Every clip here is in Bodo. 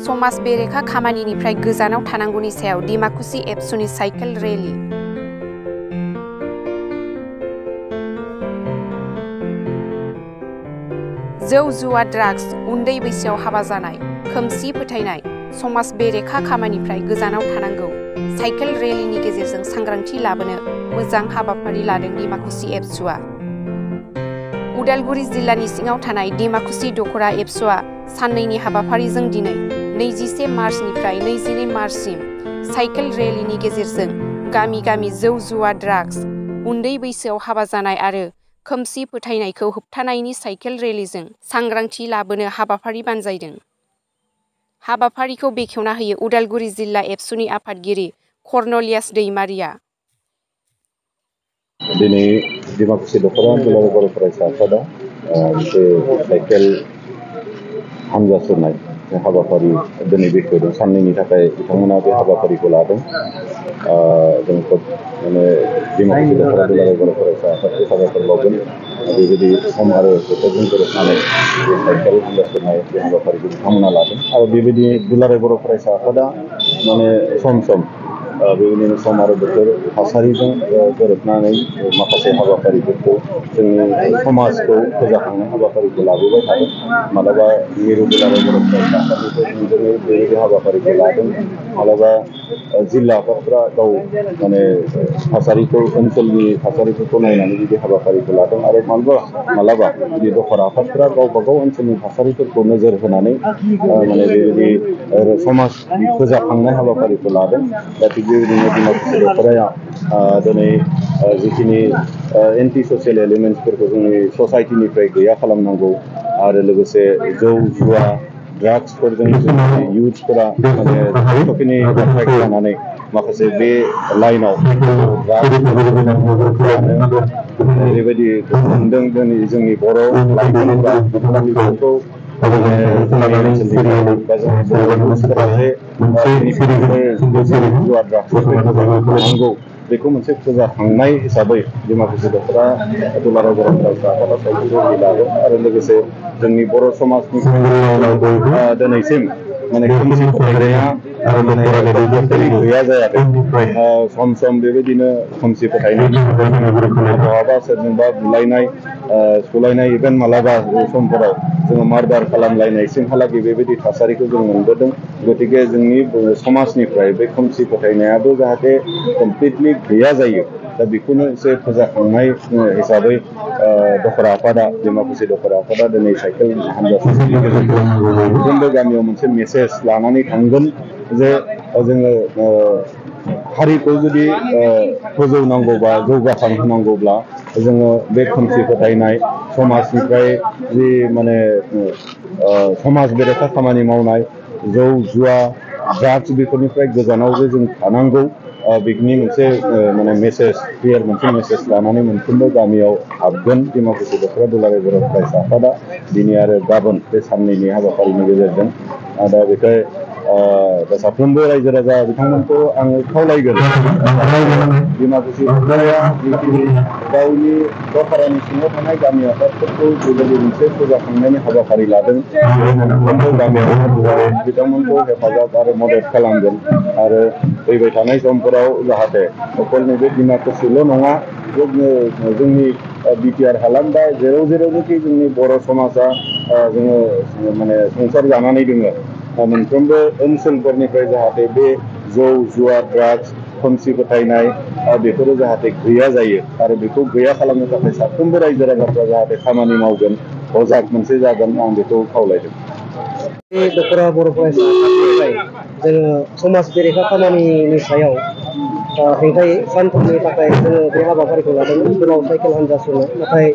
समाज बेरेखा खामानिनिफ्राय गोजानाव थानांगौनि सायाव डिमाकुसि एबसुनि साइकेल रेली। जौ जुवा ड्राग्स, उन्दै बैसोआव हाबा जानाय, खोमसि फोथायनाय, समाज बेरेखा खामानिनिफ्राय गोजानाव थानांगौ साइकेल रेलीनि गेजेरजों सांग्रांथि लाबोनो मोजां हाबाफारि लादों डिमाकुसि एबसुआ। उदालगुरि जिल्लानि सिङाव थानाय डिमाकुसि दखरा एबसुआ साननैनि हाबाफारिजों दिनै 21 मार्चनिफ्राय 22 मार्चसिम साइकेल रेलीनि गेजेरजों गामि गामि जौ जुवा ड्राग्स, उन्दै बैसोआव हाबा जानाय आरो खोमसि फोथायनायखौ होबथानायनि साइकेल रेलीजों सांग्रांथि लाबोनो हाबाफारि बानजायदों। हाबाफारिखौ बेखेवना होयो उदालगुरि जिल्ला एबसुनि आफादगिरि कर्नलियास दैमारिया। दिनै डिमाकुसि दखरा दुलाराय बर' फरायसा आफादा मोनसे साइकेल हानजा सुरनाय हाबाफारि दिनै बेखेवदों। साननैनि थाखाय बिथांमोना बे हाबाफारिखौ लादों। जों खोब डिमाकुसि दखरा दुलाराय बर' फरायसा आफादखौ साबायखर बावगोन। बेबायदि सम आरो बोथोरजों गोरोबनानै बे साइकेल हानजा सुरनाय बे हाबाफारिखौ बिथांमोना लादों। आरो बेबायदि दुलाराय बर' फरायसा आफादा सम सम बेबायदिनो सम आरो बोथोर थासारिजों गोरोबनानै माखासे हाबाफारिफोरखौ जोंनि समाजखौ फोजाखांनाय हाबाफारिखौ लाबोबाय थादों। मालाबा मिरु दुलाराय बर' फरायसा आफादनिफ्राय थोंजोङै बेबायदि हाबाफारिखौ लादों। मालाबा जिल्ला आफादफ्रा गाव थासारिखौ ओनसोलनि थासारिफोरखौ नायनानै बिदि हाबाफारिखौ लादों। आरो मालाबा बिदि दखरा आफादफ्रा गावबा गाव ओनसोलनि थासारिफोरखौ नोजोर होनानै बेबायदि समाज फोजाखांनाय हाबाफारिखौ लादों। दा थिग बेबायदिनो डिमाकुसि दखराया दिनै जिखिनि एन्टि ससियेल एलिमेन्ट्सफोरखौ जोंनि ससाइटिनिफ्राय गैया खालामनांगौ आरो लोगोसे जौ जुवा ड्राग्सफोरजों जोंनि इयुथ्सफोरा जथेस्थ'खिनि एट्रेक्ट जानानै माखासे बे लाइनाव ओरैबायदि मोनदों जोंनि बर' लाइमोनफोरा बेफोरखौ नांगौ बेखौ मोनसे फोजाखांनाय हिसाबै डिमाकुसि दखरा दुलाराय बर' फरायसा आफादा साइकेल रेली लादों। आरो लोगोसे जोंनि बर' समाजनि दिनैसिम खोमसि फोथायनाया गैया जायाखै। सम सम बेबायदिनो खोमसि फोथायनाय बहाबा सोरजोंबा बुलायनाय सुलायनाय इभेन मालाबा समफोराव जोङो मार्डार खालामलायनायसिमहालागै बेबायदि थासारिखौ जों मोनबोदों। गतिके जोंनि समाजनिफ्राय बे खोमसि फोथायनायाबो जाहाथे कमप्लिटलि गैया जायो। दा बेखौनो एसे फोजाखांनाय हिसाबै दखरा आफादा डिमाकुसि दखरा आफादा दिनै साइकेल हानजा सुरनायनि गेजेरजों मोनफ्रोमबो गामियाव मोनसे मेसेज लानानै थांगोन जे जोङो हारिखौ जुदि फोजौनांगौबा जौगाखांहोनांगौब्ला जोङो बे खोमसि फोथायनाय समाजनिफ्राय जि समाज बेरेखा खामानि मावनाय जौ जुवा ड्राग्स बेफोरनिफ्राय गोजानाव जे जों थानांगौ। बिनि मोनसे मेसेज क्लियार मोनसे मेसेज लानानै मोनफ्रोमबो गामियाव हाबगोन डिमाकुसि दखरा दुलाराय बर' फरायसा आफादा दिनै आरो गाबोन बे साननैनि हाबाफारिनि गेजेरजों। दा बेखाय साफ्रोमबो रायजो राजा बिथांमोनखौ आङो खावलायगोन डिमाकुसि दखराया जिखिनि गावनि दखरानि सिङाव थानाय गामि आफादफोरखौ बेबायदि मोनसे फोजाखांनायनि हाबाफारि लादों। मोनफ्रोमबो गामियाव बिथांमोनखौ हेफाजाब आरो मदद खालामगोन। आरो फैबाय थानाय समफोराव जाहाथे अकल नैबे डिमाकुसिल' नङा, जोंनि बिटिआर हालाम बा जेराव जेरावनोखि जोंनि बर' समाजा जोङो संसार जानानै दोङो मोनफ्रोमबो ओनसोलफोरनिफ्राय जाहाथे बे जौ जुवा ड्राग्स खोमसि फोथायनाय बेफोरो जाहाथे गैया जायो। आरो बेखौ गैया खालामनो थाखाय साफ्रोमबो रायजो राजाफ्रा जाहाथे खामानि मावगोन, अजाग मोनसे जागोन, आं बेखौ खावलायदों। बे दखरा बर' फरायसा आफादनिफ्राय जोङो समाज बेरेखा खामानिनि सायाव हेंथायै सानथामनि थाखाय जोङो बे हाबाफारिखौ लादोंमोन गोलाव साइकेल हानजा सुरनाय। नाथाय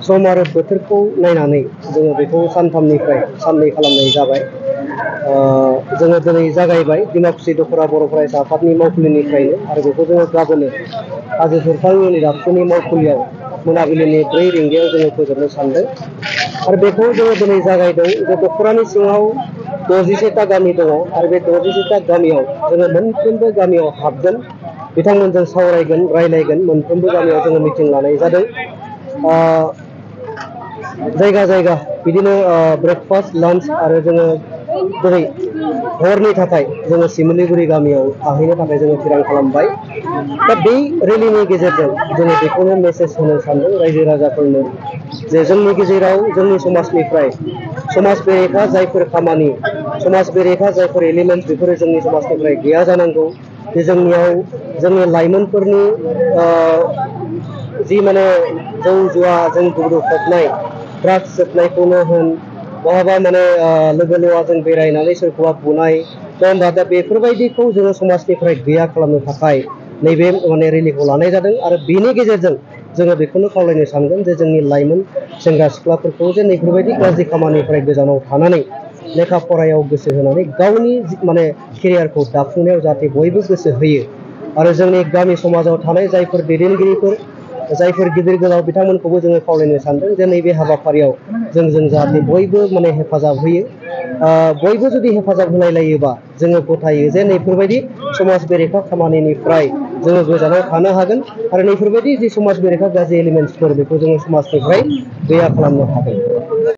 सम आरो बोथोरखौ नायनानै जोङो बेखौ सानथामनिफ्राय साननै खालामनाय जाबाय। जोङो दिनै जागायबाय डिमाकुसि दखरा बर' फरायसा आफादनि मावखुलिनिफ्रायनो, आरो बेखौ जोङो गाबोनो हाजो सरखार इउनिट आबसुनि मावखुलियाव मोनाबिलिनि 4 रिंगायाव जोङो फोजोबनो सानदों। आरो बेखौ जोङो दिनै जागायदों जे दखरानि सिङाव 61टा गामि दङ। आरो बे 61टा गामियाव जोङो मोनफ्रोमबो गामियाव हाबगोन, बिथांमोनजों सावरायगोन, रायलायगोन। मोनफ्रोमबो गामियाव जोङो मिटिं लानाय जादों। जायगा जायगा बिदिनो ब्रेकफास्ट लान्च आरो जोङो दिनै हरनि थाखाय जोङो सिमलिगुरि गामियाव थाहैनो थाखाय जोङो थिरां खालामबाय। दा बै रेलिनि गेजेरजों जोङो बेखौनो मेसेज होनो सानदों रायजो राजाफोरनो जे जोंनि गेजेराव जोंनि समाजनिफ्राय समाज बेरेखा जायफोर खामानि समाज बेरेखा जायफोर एलिमेन्टस बेफोरो जोंनि समाजनिफ्राय गैया जानांगौ। जे जोंनियाव जोंनि लाइमोनफोरनि जि माने जौ जुवाजों गबफबनाय ड्राग्स सोबनायखौनो होन बहाबा माने लोगो लेवाजों बेरायनानै सोरखौबा बुनाय नङा होमबा दा बेफोरबायदिखौ जोङो समाजनिफ्राय गैया खालामनो थाखाय नैबे माने रेलिखौ लानाय जादों आरो बेनि गेजेरजों जोङो बेखौनो खावलायनो सानगोन जे जोंनि लाइमोन सेंग्रा सिख्लाफोरखौ जे नैफोरबायदि गाज्रि खामानिनिफ्राय गोजानाव थानानै लेखा फरायाव गोसो होनानै गावनि माने केरियारखौ दाफुंनायाव जाहाथे बयबो गोसो होयो आरो जोंनि गामि समाजाव थानाय जायफोर दैदेनगिरिफोर जायफोर गिदिर गोलाव बिथांमोनखौबो जोङो खावलायनो सानदों जे नैबे हाबाफारियाव जों जाहाथे बयबो माने हेफाजाब होयो। बयबो जुदि हेफाजाब होलाय लायोबा जोङो फोथायो जे नैफोरबायदि समाज बेरेखा खामानिनिफ्राय जोङो गोजानाव थानो हागोन आरो नैफोरबायदि जि समाज बेरेखा गाज्रि एलिमेन्टसफोर बेखौ जोङो समाजनिफ्राय गैया खालामनो हागोन।